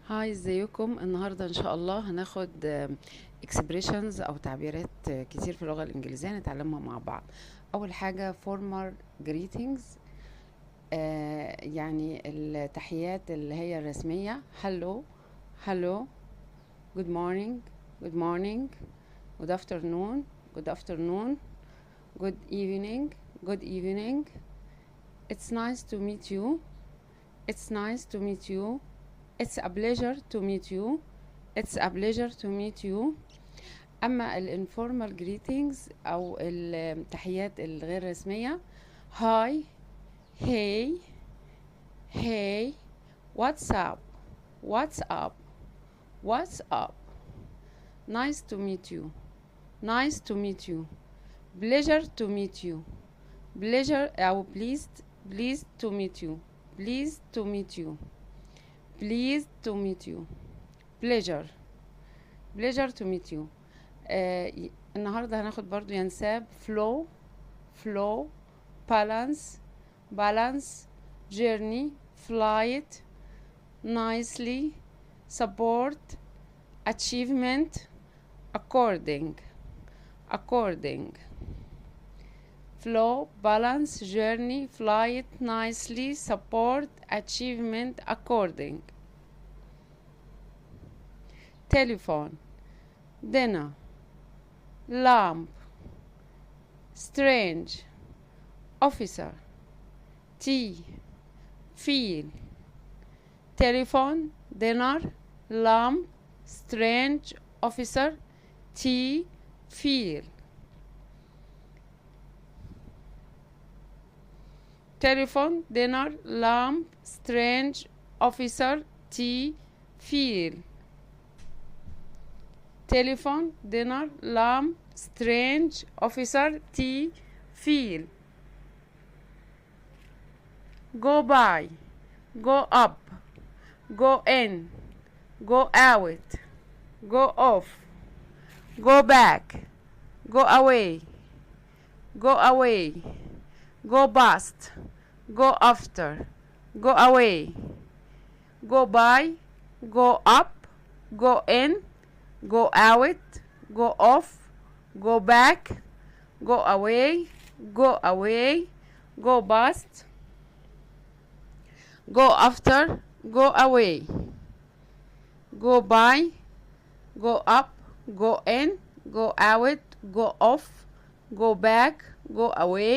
Hi، ازيكم؟ النهارده ان شاء الله هناخد expressions او تعبيرات كتير في اللغة الانجليزية نتعلمها مع بعض. اول حاجة formal greetings، يعني التحيات اللي هي الرسمية. hello، hello، good morning، good morning، good afternoon، good afternoon، good evening، good evening، it's nice to meet you، it's nice to meet you، it's a pleasure to meet you، it's a pleasure to meet you. أما ال informal greetings أو التحيات الغير رسمية: hi، hey، hey، what's up، what's up، what's up، nice to meet you، nice to meet you، pleasure to meet you، pleasure أو pleased، pleased to meet you، pleased to meet you، pleased to meet you، pleasure، pleasure to meet you. النهارده هناخد برضو ينساب: flow، flow، balance، balance، journey، flight، nicely، support، achievement، according، according. flow، balance، journey، flight، nicely، support، achievement، according. telephone، dinner، lamp، strange، officer، tea، feel. telephone، dinner، lamp، strange، officer، tea، feel. telephone، dinner، lamp، strange، officer، tea، feel. telephone، dinner، lamp، strange، officer، tea، feel. go by، go up، go in، go out، go off، go back، go away، go away، go past، go after، go away. go by، go up، go in، go out، go off، go back، go away، go away، go past، go after، go away. go by، go up، go in، go out، go off، go back، go away،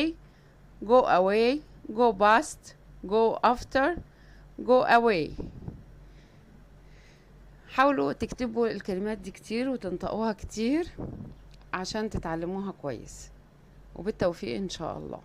go away، go past، go after، go away. حاولوا تكتبوا الكلمات دي كتير وتنطقوها كتير عشان تتعلموها كويس، وبالتوفيق ان شاء الله.